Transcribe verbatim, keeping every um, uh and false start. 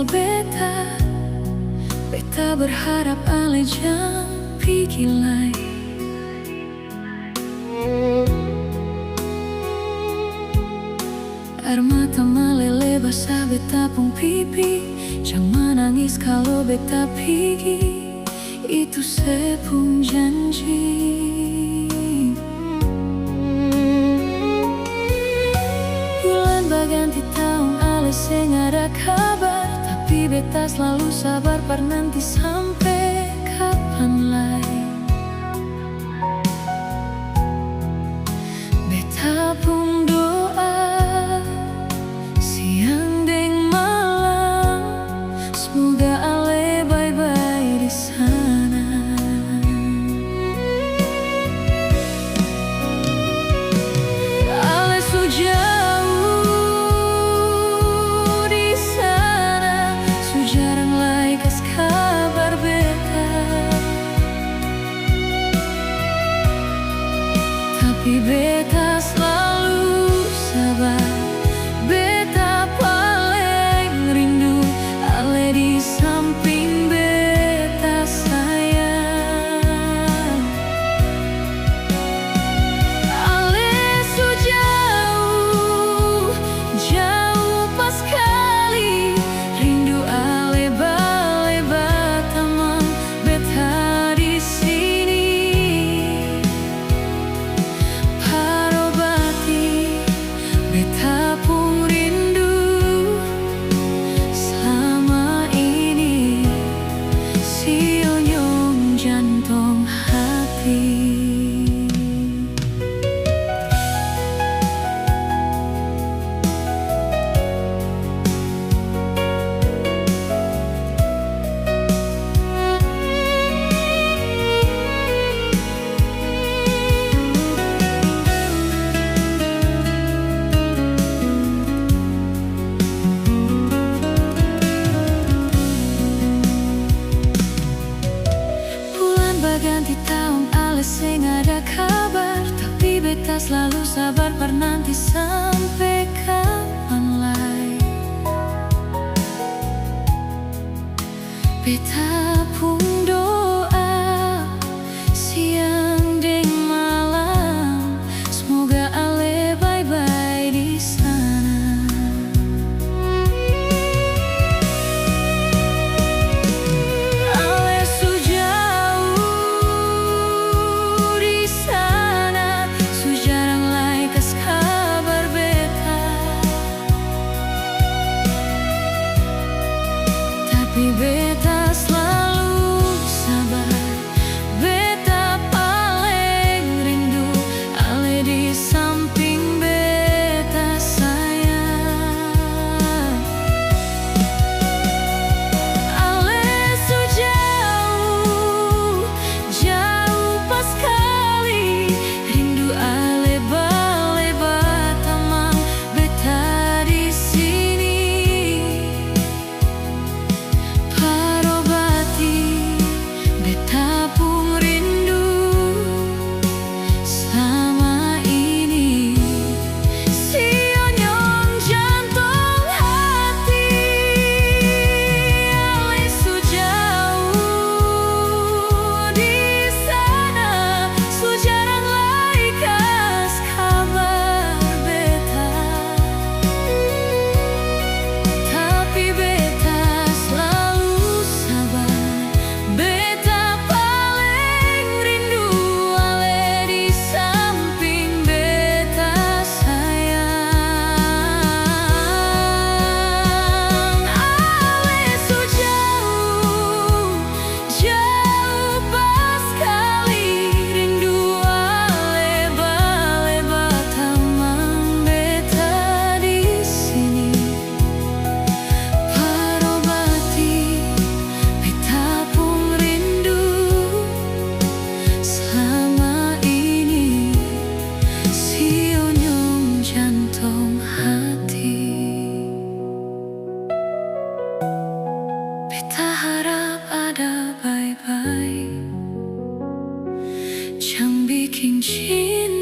beta, beta berharap ale jang pigi lai. Aer mata malele basah beta pung pipi, jang manangis kalo beta pigi, itu se pung janji. Bulan baganti taong ale seng ada kabar, tapi beta slalu sabar par nanti sampe kapan lai. Beta pung doa siang deng malam, semoga ale bae-bae di sana. Ale su jauh di sana, su jarang lai kas kabar beta. Tapi beta slalu sabar, beta paleng rindu ale di samping beta sayang. Ale su jauh, jauh paskali, rindu ale baleba tamang beta di sini. Par obati beta pung rindu, slama ini si onyong jantong hati. Bulan baganti taong ale seng ada kabar, tapi beta slalu sabar par nanti sampe kapan lai. Beta pung doa siang deng malam, semoga ale bae-bae di sana. Ale su jauh di sana, su jarang lai kas kabar beta. Tapi beta slalu sabar, beta paleng rindu ale di samping beta sayang. Ale su jauh, jauh paskali, rindu ale baleba tamang beta di sini. Par obati beta pung rindu, slama ini si onyong jantong hati. Ale su jauh di sana, su jarang lai kas kabar beta. Tapi beta slalu sabar, beta paleng rindu ale di samping beta sayang. Ale su jauh, jauh paskali, rindu ale baleba tamang beta di sini. Par obati beta pung rindu, slama ini si onyong jantong hati. Beta harap ada bae-bae, jang biking cinta